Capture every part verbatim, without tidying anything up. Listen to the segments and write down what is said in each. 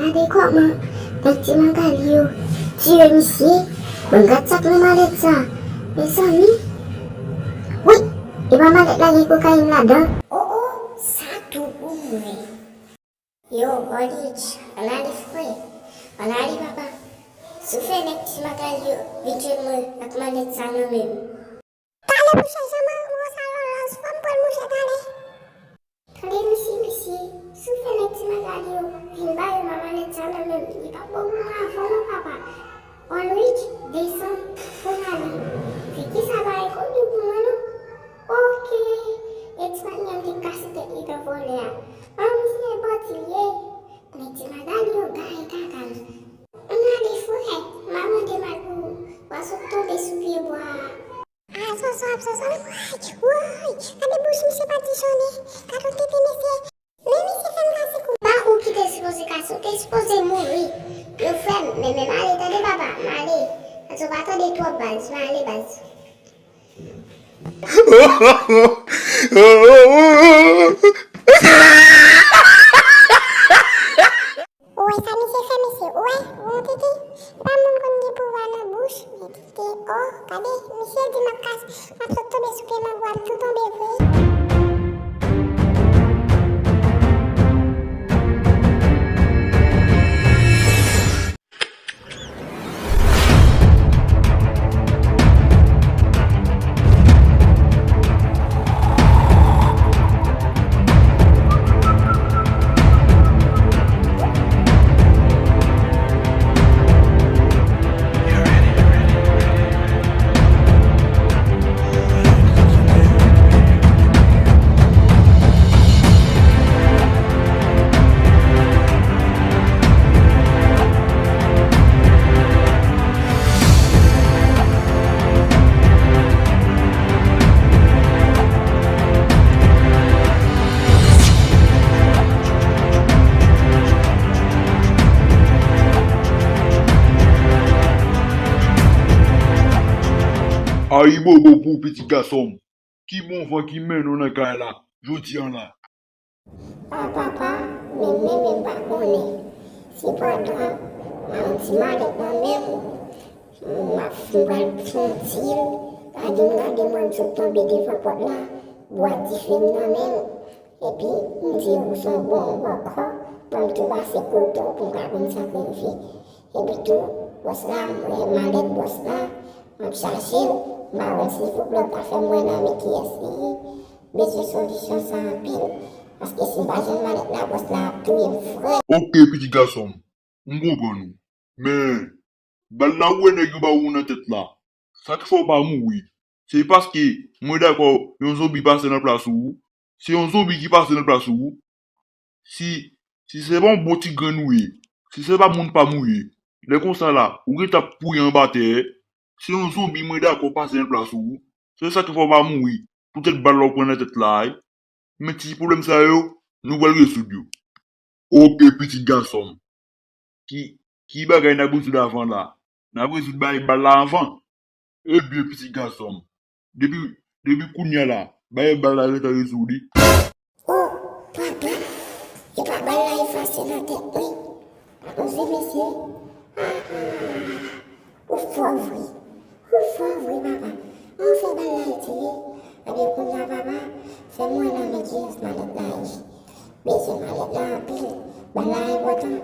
Gade kòman nèg Ti Magali yo tiye misye. Bon, gad sa k nan malèt sa. Mezanmi. Wi, e pa malèt la gen kokayin ladan. O, o, sa tou pou mwen. Yo, Olich, ann ale frè. Ann ale papa. Si w fè nèg Ti Magali yo vin jwenn mwen ak malèt sa nan men m. Talè monchè, jan m, m wè sa lòlòz, fò m pran l monchè, talè. Tande mesye, mesye, si w fè nèg Ti Magali yo vin ba yo malèt sa nan men m, li p ap bon pou mwen avan non papa. Olich, desann pou n ale. Se kisa bagay konbyen pou mwen non? Oke, e ti madanm te kase tèt li nan vòlè a. An, misye bòtil ye. Men Ti Magali yo gaye kaka l. Ann ale frè, m a mande mal pou ou. W a sot tonbe sou pye bwa a. A, Soso ap Soso, woy, woy, gade bouch misye pa dijonnen, gade yon tete mesye. Men misye fè m kase kou. Pa ou ki te sipoze kase, ou te sipoze mouri. Yo frè m, men, men m ale tande papa, m ale. Paske w pa tande twòp baz, m ale baz. Ou wè sa misye fè mesye, ou wè, ou wè yon tete, e pa moun konn gen pouvwa nan bouch, men tete, o, gade, misye di m ap kas, m ap sot tonbe sou pye mangwam, tou tonbe vre. Ayibobo pou pitit gason m. Ki bon van ki mennen w nan kay la, jodi a la? A papa, men menm m pa konnen. Se pandan m a yon ti malèt nan men m, m ap m pral santi l, gade m gade mwen m sot tonbe devan pòt la, bwa dife m nan men m. Epi m di ou se yon bon bòkò, ban m tou pase kote w pou m ka konn sa k rive. Epi tou, bòs la, m wè malèt bòs la, m ap chache l, m pa wè l silvouplè, w ka fè m wè nan men kiyès li ye. Bezwen solisyon sa anpil, paske si m pa jwenn malèt la, bòs la ap touye m frèt. Oke, pitit gason m, m konprann ou. Men, bal la ou wè nèg yo ba ou nan tèt la, sa k fè w pa mouri? Se paske mwen dakò yon zonbi pase nan plas ou? Se yon zonbi ki pase nan plas ou? Si, si se pa yon bon ti grenn ou ye, si se pa moun pa m ou ye, lè konsa la, ou gentan ap pouri anba tè, se yon zonbi mwen dakò pase nan plas ou, se sa k fè w pa mouri, poutèt bal la ou pran nan tèt la a. Men ti pwoblèm sa yo, nou pral rezoud yo. Oke, pitit gason m. Ki, ki bagay n ap rezoud avan la? N ap rezoud bagay bal la avan. Ebyen, pitit gason m, depi, depi kounye a la, bagay bal la gentan rezoud wi. O, papa, e pa bal la efase nan tèt mwen. Koze mesye. A, a, a, a. Ou fò vre. Ou fò vre, papa. Anfen, bal la retire. Ebyen, kounye a, papa, fè m wè nan men kiyès malèt la ye. Bezwen malèt la anpil. Bal la enpòtan.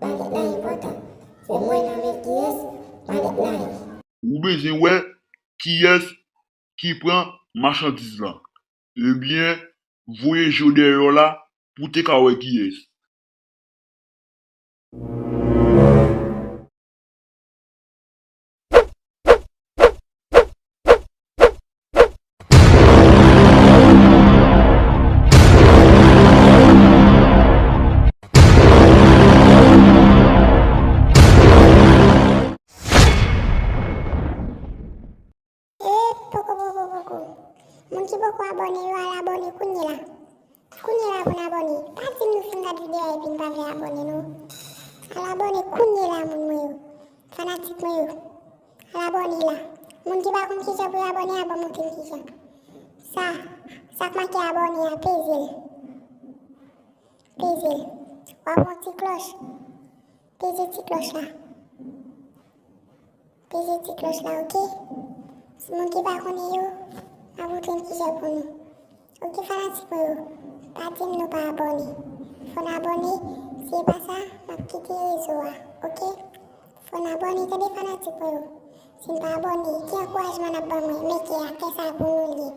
Malèt la enpòtan. Fè m wè nan men kiyès malèt la ye. Ou bezwen wè kiyès ki pran machandiz la. Ebyen, voye je w dèyè w la pou w te ka wè kiyès. E poko, poko, poko. Moun ki poko abòne yo, al abòne kounye la. Kounye la pou n abòne. Pa di m nou fin gad videyo a epi n pa vle abòne non. Al abòne kounye la, moun mwen yo. Fanatik mwen yo. Al abòne la. Moun ki pa konn kijan pou yo abòne a, ban m montre l kijan. Sa, sa k make abòne a, peze l. Peze l. W ap wè yon ti klòch. Peze ti klòch la. Peze ti klòch la, oke? Moun ki pa konnen yo, ap voutrin kizè pou nou. Oke, fanatik mwen yo, pa di m nou pa abòne. Fò n abòne, si e pa sa, m ap kite rezo a, oke? Fò n abòne, tande fanatik mwen yo. Si n pa abòne, ki ankourajman n ap ban mwen? Men ke atè sa pou nou li.